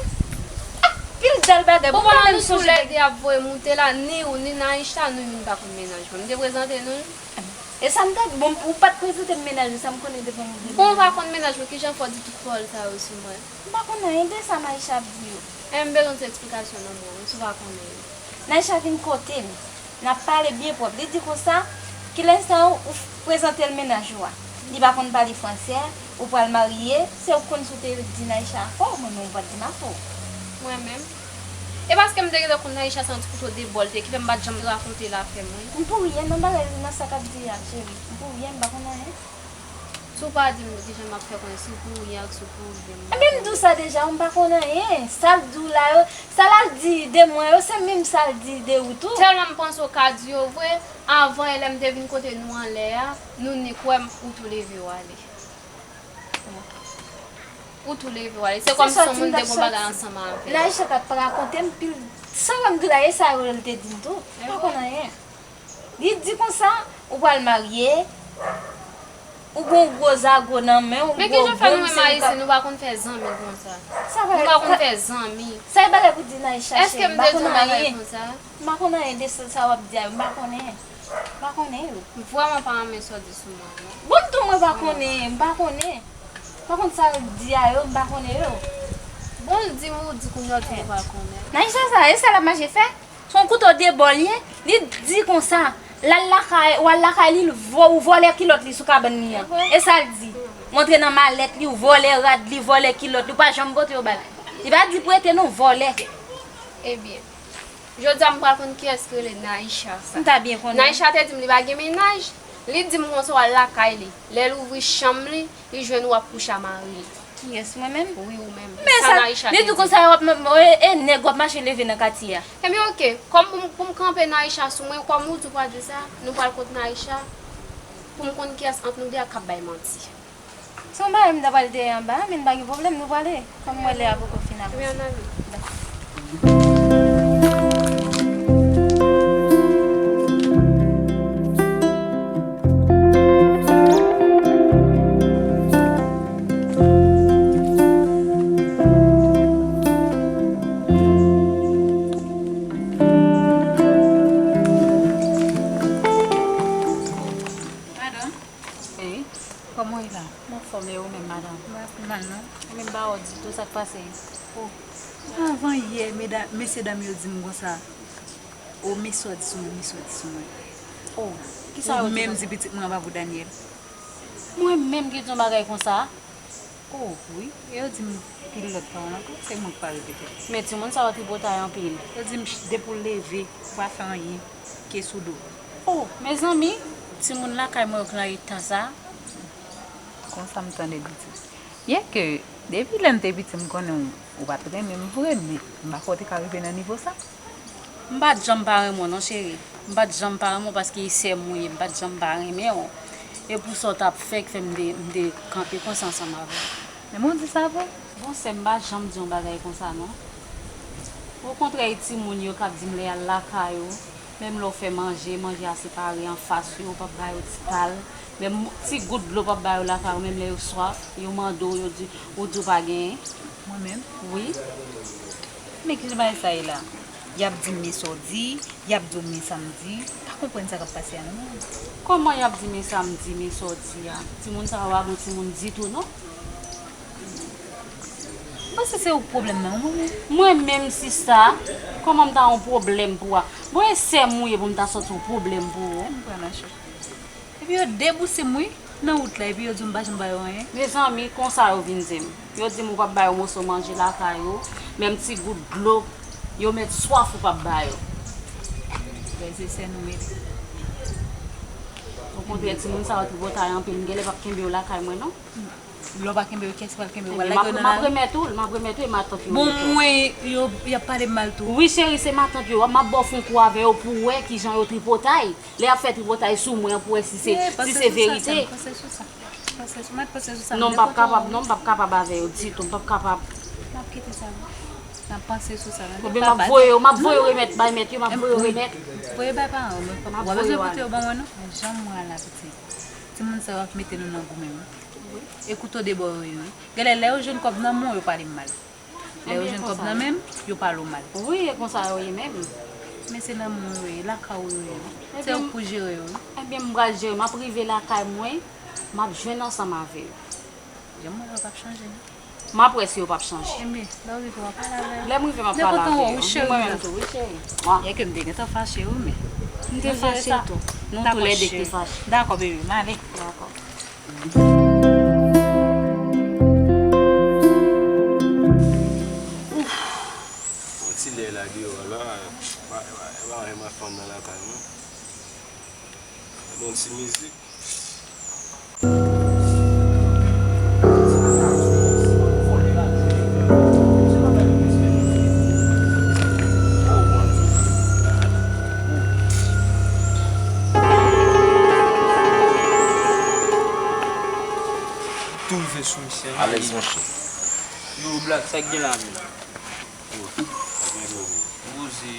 Anpil bèl bagay. Bon, mwen menm sonje. Pou konnen nou toulède ap voye moute la, ni ou, ni Naïcha, nou youn pa konn mennaj mwen. M te prezante nou? E sa m ta di, bon, ou pa t prezante m mennaj ou, sa m konnen devan m. Bon, ou pa konn mennaj mwen, kijan fè w di tout pawòl sa yo sou mwen? M pa konn anyen de sa Naïcha ap di yo. E m bezwen ti eksplikasyon nan men w, si w pa konnen yo. Naïcha vin kote m. N ap pale byen pwòp. Li di konsa, kilè sa ou f-, prezante l mennaj ou a? Li pa konn pale fransè, ou pral marye, se ou k konn si w te di Naïcha afè w, mwen menm ou pa t di m afè w. Mwen menm? E paske m te gentan konn Naïcha se yon ti kouto de bò l te, ki fè m pa t janm rakonte l afè m, wi. M pou ryen nan bagay, nan sa k ap di a, cheri. M pou ryen, m pa konn anyen. Si w pa di m kijan m ap fè konnen si w pou ryen ak si w pou rive, m pa konnen. Ebyen, m di w sa deja, m pa konn anyen. Sa l di w la yo, sa l al di de mwen yo, se menm sa l di de ou tou. Tèlman m panse w ka di yo vre, avan yè lè m te vin kote nou anlè a, nou ni kwè m, ou tou leve w ale. Ou tou leve w ale. Se kòmsi se yon moun m te gon bagay ansanm avè l. Naïcha t ap rakonte m pil. Sa w wè m di w la, e sa yo l te di m tou. M pa konn anyen. Li di konsa, ou pral marye, ou gon gwo zago nan men w, gwo gon, se ou k ap. Men kijan fè nou menm Ayisyen, nou pa konn fè zanmi konsa? Nou pa konn fè zanmi. Sa e bagay pou di Naïcha, cheri, m pa konn anyen. M pa konn anyen de sa, sa w ap di a yo, m pa konnen. M pa konnen yo. M vrèman pa renmen sa w di sou mwen, non. Bon, m tou mwen pa konnen, m pa konnen. M pa konn sa yo di a yo, m pa konnen yo. Bon, l di m, ou di kounye a w tou ou pa konnen. Naïcha sa, e sa l ap mache fè? Se yon kouto de bò l ye, li di konsa, l al lakay, w al lakay li, l vo-, ou vòlè kilòt li sou kabann li an. E sa l di? Ou antre nan malèt li, ou vòlè rad li, vòlè kilòt li, ou pa janm pote yo ba l. Li pa di prete non, vòlè. Ebyen, jodi a m pral konn kiyès ki rele Naïcha sa. M ta byen konnen. Naïcha te di m li pa gen mennaj, li di m konsa w al lakay li. Lè l ouvri chanm li, li jwenn ou ap kouche a mari l. Kiyès, mwen menm? Wi, ou menm. Men sa, li di konsa, w ap, e, e nèg w ap mache leve nan katye a. Ebyen, oke. Kòm pou m, pou m kanpe Naïcha sou mwen, kòm ou di w pral di sa, nou pral kot Naïcha pou m konn kiyès ant nou de a k ap bay manti. Se yon bagay m ta pral te anba, men pa gen pwoblèm, nou prale. Kòm m wè lè a poko fin avanse. Wi, ann ale. Dakò. Madanm? Wi, kòman w ye la? M anfòm, e ou menm, madanm? M pa pi mal, non. Ou menm pa wè ditou, sa k pase? O, avan yè, meda-, mesyedam yo di m konsa, o, men sa w di sou mwen, men sa w di sou mwen. O, kisa yo di konsa? Ou menm di pitit mwen an pa pou Daniel. Mwen menm ki di yon bagay konsa? O, wi, e yo di m pil lòt pawòl ankò, se mwen k pa repete. Men timoun sa yo tripotay anpil. Yo di m ch-, depi w leve, ou pa fè anyen, ke sou do. O, mezanmi, timoun lakay mwen yo k nan eta sa. Konsa m tande l di. Byenke, depi lè m te piti, m konnen w, ou pa t renmen m vre, men m pa kwè w te ka rive nan nivo sa. M pa t janm pa renmen w non, cheri. M pa t janm pa renmen w paske e sè m ou ye, m pa t janm pa renmen w. E pou sa w t ap fè k fè m te, m te kanpe konsa ansanm avè w. Men mwen di sa vre? Bon, sè m, m pa janm di yon bagay konsa non. Okontrè, e timoun yo k ap di m lè y al lakay ou, menm lè w fè manje, manje a separe anfas yo, ou p ap ba yo ti kal. Menm ti gout dlo w p ap ba yo lakay ou, menm lè yo swaf, yo mande w, yo di, ou di w pa genyen. Mwen menm? Wi. Men kijan bagay sa ye la? Y ap di m men sa w di, y ap di w men sa m di. M pa konprann sa k ap pase a non, mwen menm. Kòman y ap di men sa m di, men sa w di a? Timoun sa yo pa bon timoun ditou non. M panse se ou k pwoblèm nan, wi, mwen menm. Mwen menm, sista, kòman m ta yon pwoblèm pou ou a? Bon, e sè m ou ye pou m ta sòti yon pwoblèm pou ou? M pran nan chòk. Epi yo debouse m, wi, nan wout la, epi yo di m pa janm ba yo anyen. Mezanmi, konsa yo vin di m. Yo di m ou p ap ba yo moso manje lakay ou, menm ti gout dlo, yo mèt swaf ou p ap ba yo. Frè e sè nou ye. Okontrè, timoun sa yo tripotay anpil, m genlè p ap kenbe yo lakay mwen non. Lè w pa kenbe yo, kiyès ki pral kenbe yo? Pral lage yo nan lari? M ap remèt ou l, m ap remèt ou e matant yo. Bon, mwen, yo, y ap pale m mal tou. Wi, cheri, se matant yo. M ap ba w fè yon kou avè yo pou w wè kijan yo tripotay. Lè y ap fè tripotay sou mwen an, pou w wè si se, si se verite. Panse sou sa, panse sou sa. Panse sou, mèt panse sou sa. Non, m p ap kapab, non, m p ap kapab avè yo ditou, m p ap kapab. M ap kite sa, wi. M ap panse sou sa. Oubyen m ap voye yo, m ap voye yo remèt bay mèt yo, m ap voye yo remèt. Voye bay paran yo, mwen pa bezwen pote yo ban mwen, non. Janm mwen la, pitit. Timoun sa yo ap mete nou nan goumen, wi. E kouto de bò yo ye, wi. Genlè lè yo jwenn kòb nan men w, yo pale m mal. Lè yo jwenn kòb nan men m, yo pale w mal. Wi, e konsa yo ye menm. Men se nan men w yo ye, lakay ou yo ye, wi. Se ou k pou jere yo, wi. Ebyen, m pral jere, m ap rive lakay mwen, m ap jwenn ansanm avè yo. Janm wè yo p ap chanje, non. M ap wè si yo p ap chanje. Enben, lè w rive, w ap pale avè yo. Lè m rive, m ap pale avè yo. Mwen kontan wè w, wi, cheri. Mwen menm tou, wi, cheri. Byen ke m te gentan fache, wi, men. M te fache tou. Nou toulède te fache. Dakò, bebe, m ale. Dakò. Yon ti lè la deyò la, pa, pa, pa, pa, pa fanm nan lakay mwen. Bon ti mizik. Tou rive sou misye. Alèz, monchè. Yo, Black, sa k gen la menm? Yo, sa k gen, bro? Poze.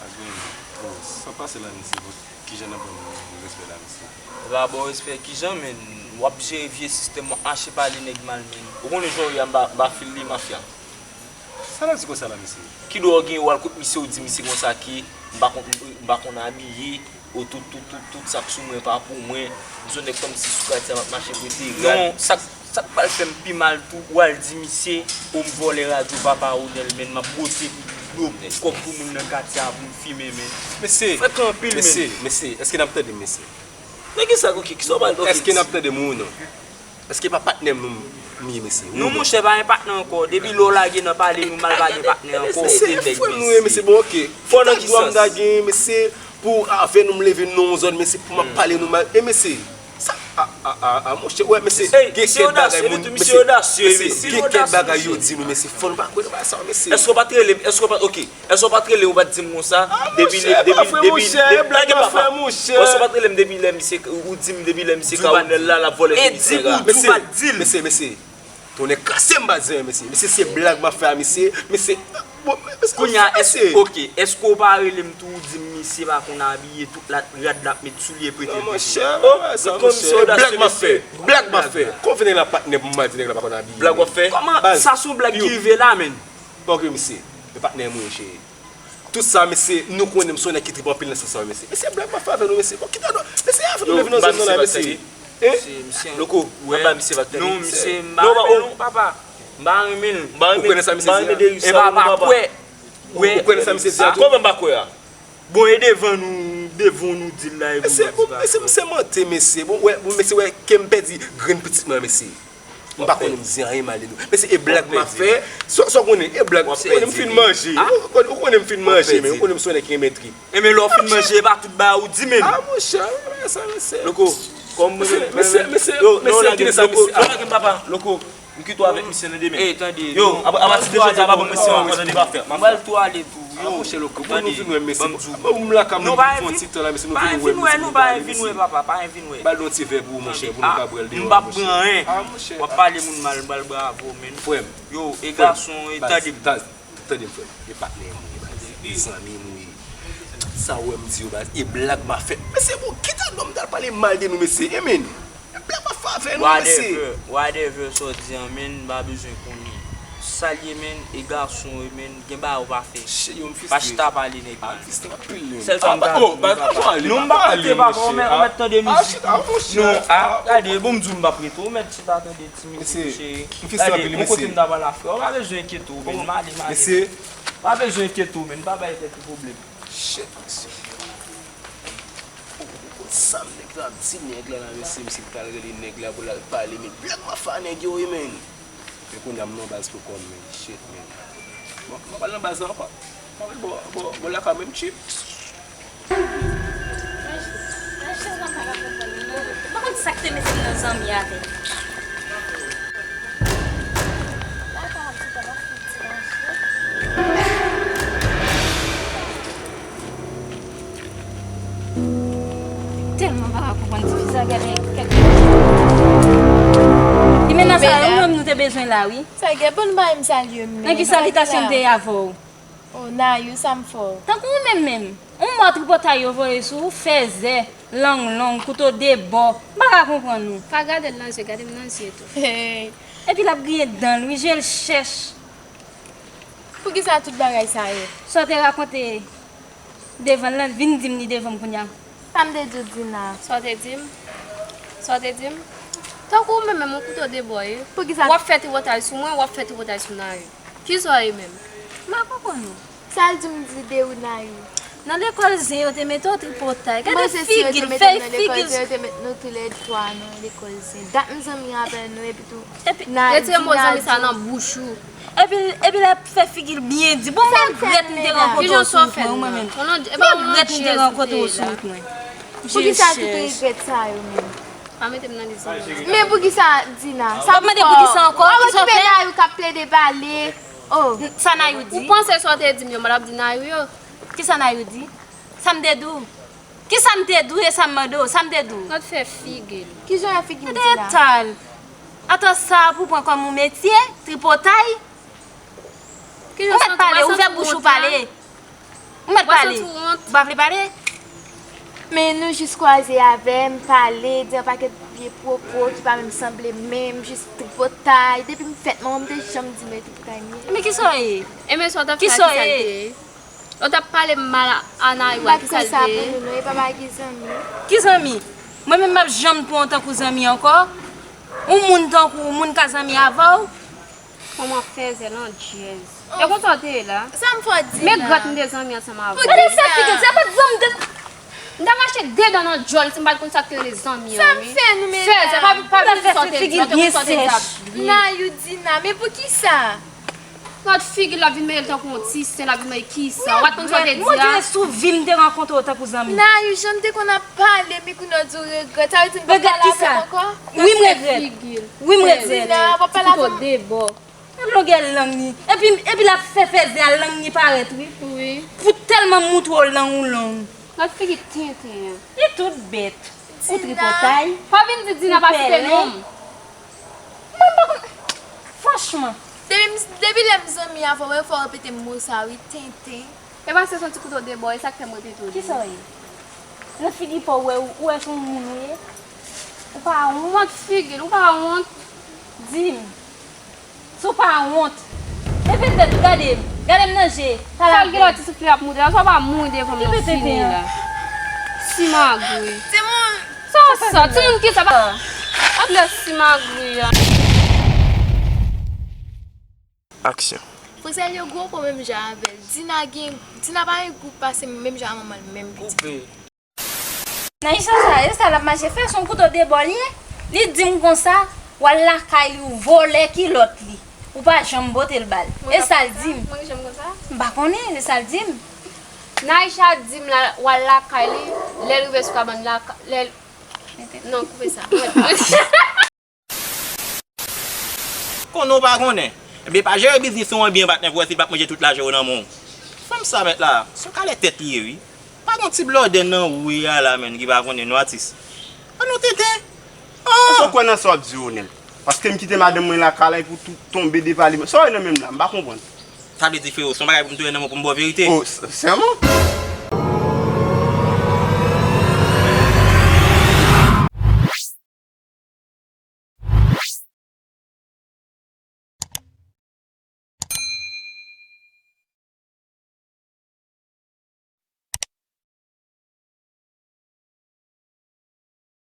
Sa k gen? Bro, sa pase la, mesye, bro? Kijan n ap ban nou respè la, mesye? N pa ba w respè kijan, menn? W ap jere vye sistèm, w ap mache pale nèg mal, menn. Ou konnen jan w ye a, m pa, m pa fil li, mafya. Sa l ap di konsa la, mesye? Ki dwa w genyen, w al kot misye, w di misye konsa ke m pa konn, m pa konn abiye, o tout, tout, tout, tout sa k sou mwen pa pou mwen. M se yon nèg kòmsi sou katye a, m ap mache prete rad. Non, sa k, sa k pral fè m pi mal tou, w al di misye, o m vòlè radyo papa Ronel, menn, m ap bwote dlo kòk pou moun nan katye a pou m fimen, menn. Mesye, frekan anpil, menn. Mesye, mesye, èske n ap tande m, mesye? Nan kisa, oke, kisa w pral, oke. Èske n ap tande m wi ou non? Èske pa patnè m nou ye, mesye? Non, monchè, pa gen patnè ankò. Depi lè w lage nan pale nou mal, pa gen patnè ankò. Mesye, se frè m nou ye, mesye. Bon, oke. Fò nan ki sans? Ki dwa m ta gen, mesye, pou avè nou m leve nan yon zòn, mesye, pou m ap pale nou mal? E, mesye, sa, a, a, a, a, monchè, wè, mesye, gen kèk bagay moun, mesye, gen kèk bagay yo di nou, mesye, fò nou pa kwè nan bagay sa yo, mesye. Èske w pa t rele m? Èske w pa, oke. Èske w pa t rele m, ou pa t di m konsa? Depi, depi, depi, depi, tande papa. Èske w pa t rele m depi lè misye, ou di m depi lè misye ka Ronel la, l ap vòlè tout misye la? Mesye, mesye, tonnè kase m pa di anyen, mesye. Mesye, se blag m ap fè a misye. Mesye, bon, mesye, kounye a, èske, oke, èske w pa rele m tou, ou di m misye pa konn abiye, tout la, rad l ap met, soulye prete, prete. Non, monchè, oh, sa, monchè, e blag m ap fè. Blag m ap fè. Kòman w fè nèg la patnè pou m mal di nèg la pa konn abiye? Blag w ap fè? Kòman sa, se yon blag ki rive la, menn? Ok, mesye. E patnè m wi, cheri. Tout sa, mesye, nou konnen m se yon nèg ki trip anpil nan sans sa, mesye. Mesye, blag m ap fè avè nou, mesye. Bon, kite nou, mesye, avè nou leve nan zòn nan la, mesye. Hein? Loko, anba misye pa t tande. Non, misye, m pa renmen l, papa. M pa renmen l. Ou konnen sa misye di a? E papa, kwè. Ou konnen sa misye di a tou? Kòman m pa kwè a? Bon, e devan nou, devan nou di l la, e pou nou di pa. Mesye, m sèmante, mesye. Bon, wè, bon, mesye, wè, ke m pèdi grenn pitit mwen, mesye. M pa konnen m di anyen mal de nou. Mesye, e blag m ap fè. Sa, sa w konnen, e blag. Ou konnen m fin manje. Ou konnen m fin manje, men ou konnen m se yon nèg ki renmen trip. E men lè w fin manje, e pa tout bagay ou di, menn. Ah, monchè, sa, mesye. Loko, kòm mwen, mesye, mesye, mesye, kite sa, mesye. Non, lage m, papa. Loko, m kite w avèk misye nan demen. Ey, tande. Yo, apati de jodi a, pa ban mwen se yon tande pa fè. M pral tou ale tou. Yo, monchè, Loko, pou nou vin wè, mesye. Bon, m lakay mwen pou yon ti tan la, mesye, nou vin wè, mesye. Pa vin wè nou, pa vin wè, papa, pa vin wè. Ba l yon ti vè pou ou, monchè, pou nou ka bwè l deyò, monchè. M p ap pran anyen. Ah, monchè. W ap pale moun mal, m pral bravo, menn. Frè m. Yo, e gason, e tande m. Tande m, frè m. E patnè m ou ye, baz. E zanmi m ou ye. Sa w wè m di yo, baz. E blag m ap fè. Mesye, bon, kite nonm t al pale mal de nou, mesye. E menn. Blag m ap fè avè nou, mesye. Whatever, whatever sa w di an, menn, m pa bezwen konnen. Sa l ye, menn, e gason, e menn, gen bagay ou pa fè. Pa chita pale nèg la. Sèl sa m ka di w, papa. Non, m p ap koute, papa. Ou mèt, ou mèt tande mizik. Non, ah, gade, bon, m di w m p ap rete. Ou mèt chita tande. Mesye, m fise anpil, mesye. Gade, bon kote m ta pral afè. Ou pa bezwen enkyete w, menn. M ale, m ale. Mesye. Pa bezwen enkyete w, menn. Pa bay tèt ou pwoblèm. Shit, mesye. Ou konn sa m nèg la ap di nèg la la, mesye, misye t al rele nèg la pou l al pale, men blag m ap fè a nèg yo, wi, menn. Men kounye a m nan baz pou kò m, menn. Shit, menn. Bon, m ap al nan baz la ankò. M ap al bò, bò, bò lakay mwen, m tchip. Sa k te mete m nan zanmi avè l? Tèlman pa ka konprann tifi sa, gade kèk. Limena, sa yo menm nou te bezwen la, wi. Sa gen bon bay m salye m. Nan ki salitasyon m te ye avè w? Oh, Nayou, sa m fè w? Tankou ou menm menm. On mò tripotay yo voye sou ou, fèzè, lang long, kouto de bò. M pa ka konprann ou. Pa gade l nan je, gade m nan je tou. Hey. Epi l ap griyen dan l, wi, je l chèch. Poukisa tout bagay sa yo? Sa w te rakonte devan l lan, vin di m li devan m kounye a. Sa m te di w, Dina? Sa w te di m? Sa w te di m? Tankou ou menm menm, on kouto de bò, wi. Poukisa? W ap fè tripotay sou mwen, w ap fè tripotay sou Nayou. Kisa w ye menm? M pa konprann ou. Sa l di m di de ou, Nayou? Nan lekòl zen yo te mete w tripotay. Gade figi l, fè figi l. Yo te met nou toulède twa nan lekòl zen. Dat m zanmi avè nou, epi tou. Epi, Nayou, retire mo zanmi sa nan bouch ou. Epi, epi l ap fè figi l byen di. Bon, m regrèt m te rankontre w sou wout mwen, mwen menm. M regrèt m te rankontre w sou wout mwen. Poukisa tout regrèt sa yo menm? Pa mete m nan lizan. Men poukisa, Dina? W ap mande poukisa ankò? W ap okipe Nayou k ap plede pale. Oh. Sa Nayou di? Ou panse sa w te di m yo, m t ap di Nayou yo? Kisa Nayou di? Sa m te di w? Kisa m te di w e sa m mande w? Sa m te di w? Gad fè figi l. Kijan fè figi m, Dina? Gade eta l. Atò sa pou pran kòm yon metye, tripotay? Ou mèt pale, ouvè bouch ou pale. Ou mèt pale. Ou pa vle pale? Men nou jis kwaze avè m, pale, di yon pakèt vye pwopo ki pa menm sanble menm, jis tripotay. Depi m fèt, manman m te janm di m e tripotay m ye. Men kisa w ye? Kisa w ye? Lè w t ap pale m mal a Nayou a, kisa l te ye? M pa t konn sa pou nou non, e pa bagay ki zanmi. Ki zanmi? Mwen menm m ap janm pran w tankou zanmi ankò? Yon moun tankou w, moun ka zanmi avè w? Manman fèzè landjèz. E konsa w te ye la? Sa m fè w di la? Men grat m te zanmi ansanm avè w. Gade fè figi l, se pa t zanmi m te. M ta rache de dan nan djòl si m pa t konn sa k te rele zanmi an, wi. Sa m fè nou, men fèzè, pa, pa vin di sa w te di, pa t konn sa w te di. Nayou, Dina, men poukisa? Gad figi l, l ap vin mele l tankou yon ti sen, l ap vin mele kisa? Ou pa t konn sa w te di a? Mwen di sou vi m te rankontre w tankou zanmi. Nayou, jan n te konn ap pale, men kounye a w di w regrèt. Sa vle di m p ap pale avè w ankò? Wi, m regrèt. Wi, m regrèt. Dina, w ap pale avè m. Gad longè lang li. Epi, epi l ap fè fèzè a, lang li parèt, wi. Wi. Pou tèlman m moutre w lang ou long. Gad figi tenten an. Li tout bèt. Ou tripotay. Pa vin di Dina pa site non m. Mwen m pa konn. Franchman. Depi m, depi lè m zanmi avè w, fò w repete m mo sa, wi, tenten. E pa se son ti kouto de bò, e sa k fè m repete w li. Kisa w ye? Nan figi pa w, ou wè, ou wè se yon moun ou ye? Ou pa wont figi l, ou pa wont? Di m. Si w pa wont. Leve tèt ou gade m. Gade m nan je. Sa l gen lòt ti soufle ap moute la, sa w pa mouri devan m, ou fini la. Ti magri. Timoun. Sa w sa? Timoun ki sa pa. Ap lè ti magri a. Aksyon. Fransèl yo gwo ko menm jan avè l. Dina gen, Dina pa gen gou pase m menm jan a manman l menm piti. Koupe. Nan istwa sa, e sa l ap mache fè, se yon kouto de bò l ye. Li di m konsa, w al lakay li, ou vole kilòt li. Ou pa janm pote l ba l. E sa l di m. Mwen janm konsa? M pa konnen, e sa l di m. Naisha di m la, w al lakay li, lè l rive sou kabann la, lè l, non, koupe sa. Konnen w pa konnen. Ebyen, pa jere biznis ou an byen, patnè, pou wè si l p ap manje tout lajan yo nan men w. Fanm sa mèt la, se yon kalè tèt li ye, wi. Pa gen yon ti blòdè nan wout a la, menn, ki pa konnen non, atis. An nou tenten. Ah! Èske w kwè nan sa w ap di yo, Onèl? Paske m kite madanm mwen lakay la, epi w tou tonbe de pale. Sa w wè nan men m la, m pa konprann. Sa vle di, freo, se yon bagay pou m tounen nan men w pou m ba w verite? Oh, s-, sèman?